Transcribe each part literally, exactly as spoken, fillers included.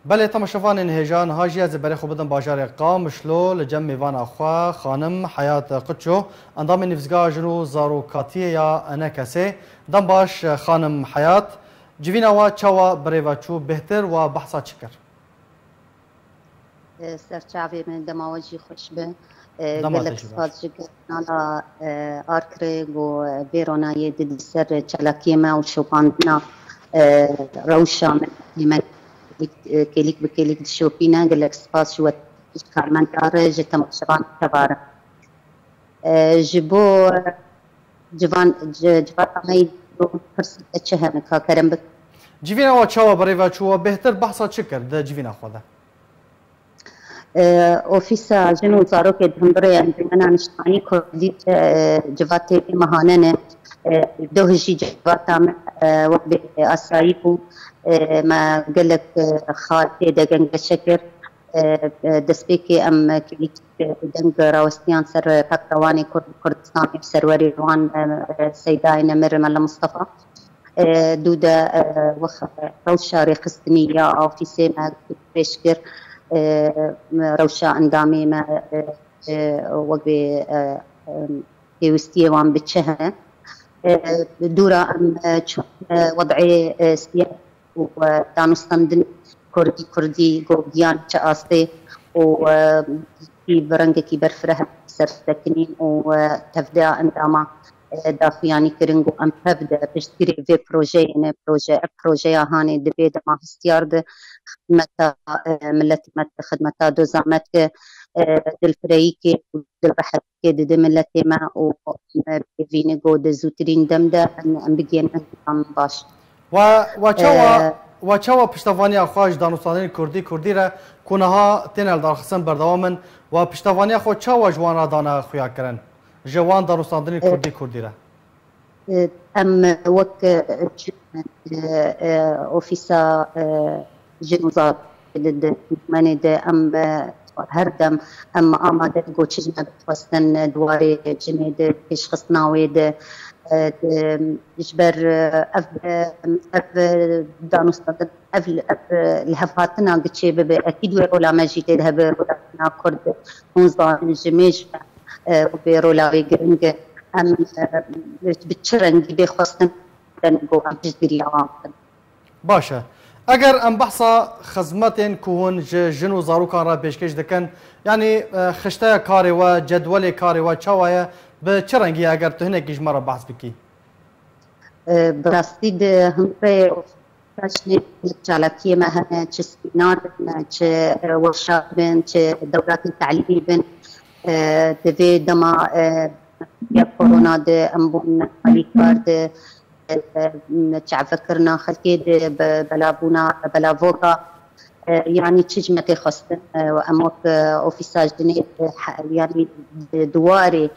Belê, temaşevanên hêja, niha jî ez ê berê xwe bidim bajarê Qamişlo li cem mêvana xwe, xanim Heyat Qiço, endamê Nivîzgeha Jin û Zarokatiyê ya ENKSê. Dem baş, xanim Heyat. Civîna we çawa birêve çû, bêhtir we behsa çi kir? Serçavê me dema we jî xweş be. Dema te Gelek jî baş. Spas ji kanala Arkirê ku vê ronayê didî ser çalakiyê me û şopandina rewşa me, me kêlîk bi kêlîk dişopîne. Gelek spas ji we, ji karmenda re, ji temaşevan tevarin. Ji bo civan, ci-, civata me yî pirsî te çi hene ka kerem bik? Civîna we çawa birêve çû, we bêhtir behsa çi kir di civîna xwe de? Ofîsa Jin û Zarokê di hundirê Encûmena Niştimanî Kurdî, e, civatê wê mehane ne. E, doh jî civata me, e, wek bê asayî bû. E, me gelek, e, xal tê de gengeşe kir. E, e, destpêkê em kêlîkî deng rawestiyan ser pekrewanê Kurd, Kurdistanê, serwerê wan, e, e, Seydayê Nemir Mela Mustafa. E, dû de, e, wek rewşa rêxistinî ya ofîsê me pêş kir, e, rewşa endamê me, e, e, wek bê, e, e, pêwistiyê wan bi çi hene. E, dûra em, e, çûn, e, wed'ê, e, siyasî û, e, danûstandin Kurdî, Kurdî, ku giyan çi astê û, e, bi rengekî berfireh ser sekinîn û, e, tevdeya endama, e, daxuyanî kirin ku em tev de piştgirê vê projeyê ne, proje, ev projeya hanê di vê dema hestiyar de xidmeta, e, miletê me dike, xidmeta doza me dike, e, dilfireyîkê û dilrehetikê dide miletê me û em bêvîne ku di zûtirîn dem de em, em bigihên endam baş. Wa, wa çawa, E, wa çawa piştevaniya xwe ji danûstandinên Kurdî, Kurdî re ku niha têne lidarxistin berdewam in, wa piştevaniya xwe çawa ji wan re dane xuyakirin? Ji wan danûstandinên E, Kurdî, Kurdî re? E, em wek, e, çi-, e, e, ofîsa, e, jin û zarokê di, di menê de em, e, her dem em amade, ku çi ji me bixwestin, e, di warê jinê de, pêşxistina wê de, e, di, ji ber, e, ev, e, ev, e, danûstandin, ev, ev, e, lihevhatina giçê bibe, ekîd wê rola me jî tê de hebe, rola jina Kurd, hûn zanin ji mêj ve, e, û bê rola wê giring e. Em, e, bi çi rengî bê xwestin ku em piştgiriya wan bikin. Baş e. Eger em behsa xizmetên ku hûn ji jin û zarokan re pêşkêş dikin, yanî, e, xişteya karê we, cedwelê karê we çawa ye, bi çi rengî ye eger tu hinekî ji me re behs bikî? E, bi rastî di hundirê ofîsa jinê çalakiyê me hene, çi semînar bin, çi, e, workshop bin, çi dewratên te'lîmî bin. E, di vê dema, e, ya korona de em bûn alîkar di, e, çavekirina xelkê de, be-, belavbûna, belavoka, e, yanî çi ji me tê xwestin, e, em wek, e, ofîsa jinê, e, he-, yanî di, di warê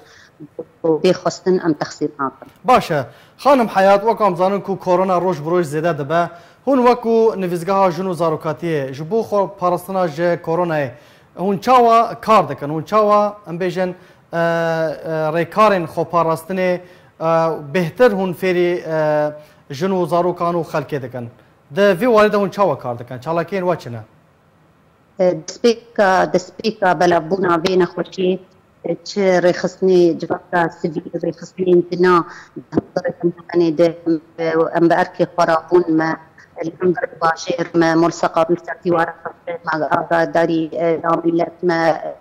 bê xwestin em texsîr nakin. Baş e. Xanim Heyat, wek em zanin ku korona roj bi roj zêde dibe, hûn wekû Nivîzgeha Jin û Zarokatiyê ji bo xwe parastina ji koronayê hûn çawa kar dikin? Hûn çawa, em bêjin, e, e, rêkarên xweparastinê, e, bêhtir hûn fêrî, e, jin û zarokan û xelkê dikin? Di vî warî de hûn çawa kar dikin? Çalakiyên we çi ne? E, destpêka, destpêka belavbûna vê nexweşiyê, e, çi rêxistinê civaka sivîl, rêxistinên dina, di hundirê em de, em bi erkê xwe rabûn me, li hundirê bajêr me, Molseqa, Serdîwara, me agadarî, e, ya milet me, e,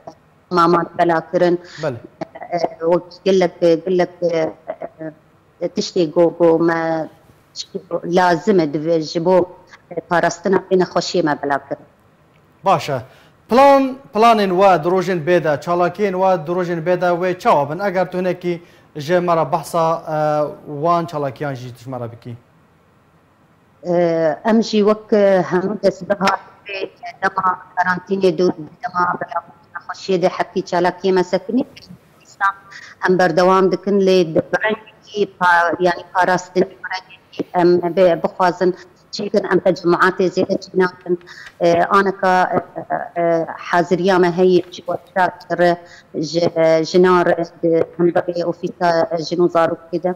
maman bela kirin. Belê. E, e, û gelek, gelek, e, e, tiştê ku, ku me lazim e divê ji bo parastina vê nexweşiyê me bela kirin. Baş e. Plan, planên we di rojên bê de, çalakiyên we di rojên bê de wê çawa bin? Eger tu hinekî ji me re behsa, e, wan çalakiyan jî ji me re bikî. Em jî wek hemû destgeha dema karantînê dû, dema belav nexweşiyê de hepî çalakiyê me sekinî, dîsa em berdewam dikin, lê di bi rengekî pa-, yanî parastinî, bi rengekî em bê-, bixwazin çêkin, em tecemûatê zêde çênakin. Aneka haziriya me heye ji workshop re ji jinan re di hundirê ofîsa jin û zarokê de.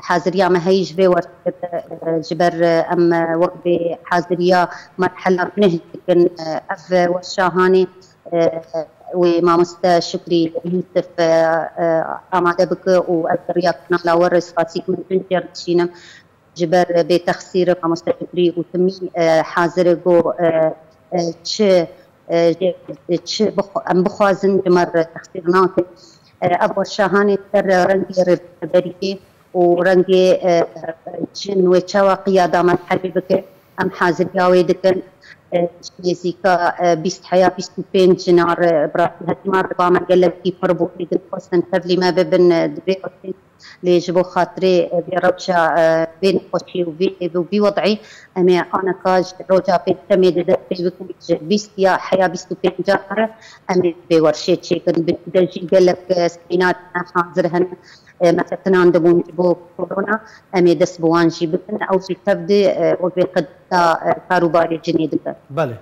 haziriya me heyî ji vê wertê de, e, ji ber, e, em, e, wek vê haziriya merhela neh dikin, e, ev werşa hanê, e, wê mamoste Şukrî Yûsif, e, e, amade bike û ez bi riya kanala we re spasîk me tund jê re dişînim. Ji ber bêtexsîr mamoste Şukrî û timî, e, hazir e ku, e, e, çi, e, jê, çi bixwe-, em bixwazin ji me re texsîr nake. E, ev werşa hanê ser rengê rêveberiyê û rengê, e, cin wê çawa qiyada mezhebê bike, em haziriya wê dikin. E, ji nêzîka, e, bîst heya bîst û pênc jinar, e, bi rastî hetî me rêva me gelekî pir bû, êdî dixwestin tevlî me bibin, e, di vê wextê. Lê ji bo xatirê, e, vê rewşa, e, vê nexweşî û vê êv û vî wed'î, em ê aneka ji roja pêncşemê di dest pê bikin, ji bîst ya heya bîst û pênc re em ê vê werşê çêkin. Bi de jî gelek, e, semînar hazir hene, e, mesekinan dibûn ji bo korona, em ê dest bi wan jî bikin. Ew jî tev di, e, û vê qeda, e, karûbarê cinê dibe. Belê.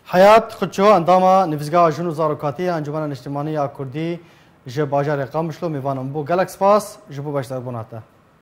Heyat Xutço, endama Nivîzgeha Jin û Zarokatî ya Encûmena Niştimanî ya Kurdî ji bajarê Qamişlo, mêvana min bû. Gelek spas ji bo beşdarbûna te.